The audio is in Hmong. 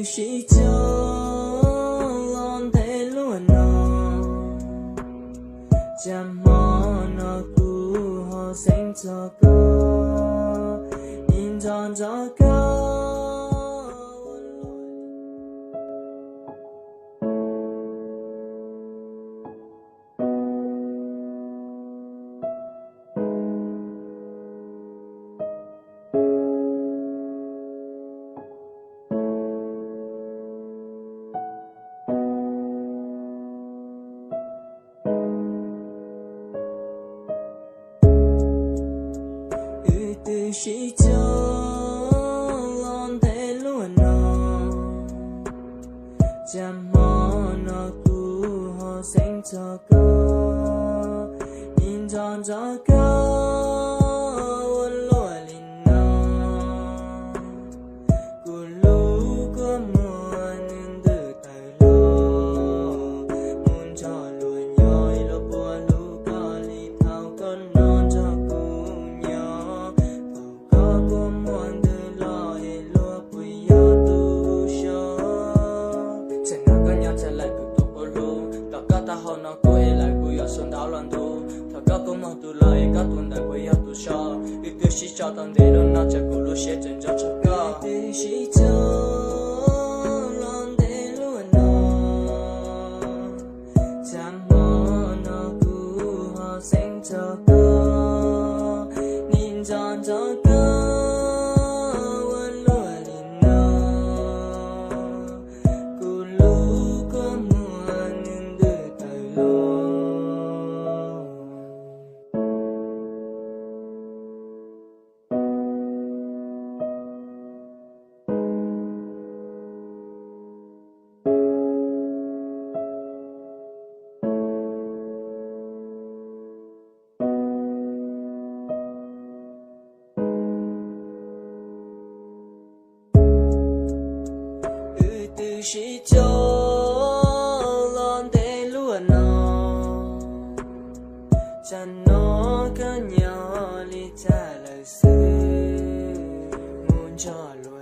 Sib cog los ntev luaj no, cas hmo no kuv ho xeeb txog koj, nim nco nco koj. Wb twb sib cog los ntev luaj no, cas hmo no kuv ho xeeb txog koj, nim nco nco koj ua luaj li no. Kuv lub kua muag nws ntws tawm los, mus nrog luag nyob ib luag puas hlub koj li thaum koj no nrog kuv nyob. Thaum koj kua muag ntws los es luag puas yog tus so? Tsam no koj nyob tsam lawm kuv tus puas hlub, tos koj tag hauv no kuv es lawm kuv yuav xua ntaub los ntuj. Thaum koj kua muag ntws los es koj tus ntawd puas yog tus so? Wb twb sib cog tau ntev luaj no tsam kuv lub siab tseem ntsoov txog koj. Wb twb sib cog los ntev luaj no, cas hmo no kuv ho xeeb txog koj, nim nco nco koj ua luaj li no. Kuv lub kua muag nws ntws tawm los. Wb twb sib cog los ntev luaj no, tsam no koj nyob li cas lawm xwb, mus nrog luag